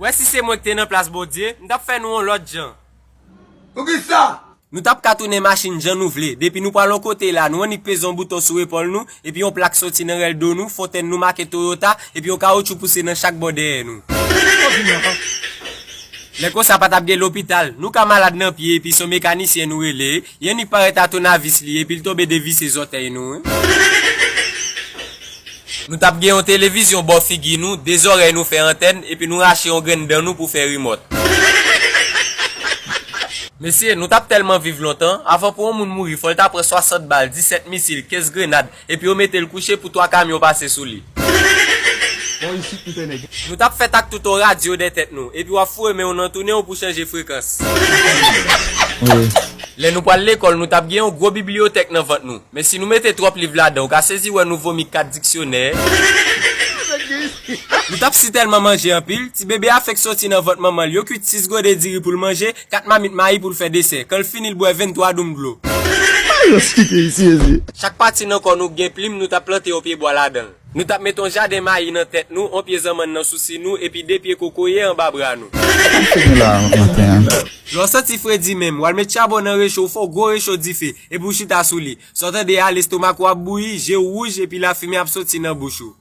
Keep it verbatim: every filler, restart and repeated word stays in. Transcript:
Wè si se mwen ki te nan plas Bondye, m t ap fè nou yon lòt jan. Poukisa? Nou t ap ka tounen machin jan nou vle. Depi nou pral yon kote la, nou annik peze yon bouton sou epòl nou, epi yon plak soti nan rèl do nou, fontèn nou make Toyota, epi yon kawotchou pouse nan chak bò dèyè nou. Lè konsa pa t ap gen lopital. Nou ka malad nan pye epi se yon mekanisyen nou rele, y annik parèt a tounavis li epi l tonbe devise zòtèy nou. Nou t ap gen yon televizyon bò figi nou, de zòrèy nou fè antèn, epi nou rache yon grenn dan nou pou fè rimòt. Mesye, nou t ap tèlman viv lontan, avan pou yon moun mouri, fò l ta pran swasant bal, disèt misil, kenz grenad, epi yo mete l kouche pou twa kamyon pase sou li. Nou t ap fèt ak tout yon radyo dè tèt nou, epi w ap foure men w nan tounen w pou chanje frekans. Lè nou pral lekòl, nou t ap gen yon gwo bibliyotèk nan vant nou. Men si nou mete twòp liv ladan, w ka sezi wè nou vomi kat diksyonè. Nou t ap sitèlman manje anpil, ti bebe a fenk soti nan vant manman l, yo kwit sis gode diri pou l manje, kat mamit mayi pou l fè desè. Kan l fini, l bwè venntwa doum dlo. Ayos kite isi ezi. Chak pati nan kò nou k gen plim, nou t ap plante yon pye bwa ladan l. Nou t ap mete yon jaden mayi nan tèt nou, yon pye zanmann nan sousi nou, epi de pye kokoye anba bra nou. Fini la maten an. Lè w santi fredi menm, w al met chabon nan recho, w fè yon gwo recho dife, epi w chita sou li. Sa w tande a, lestomak ou ap bouyi, je w wouj, epi lafimen ap soti nan bouch ou.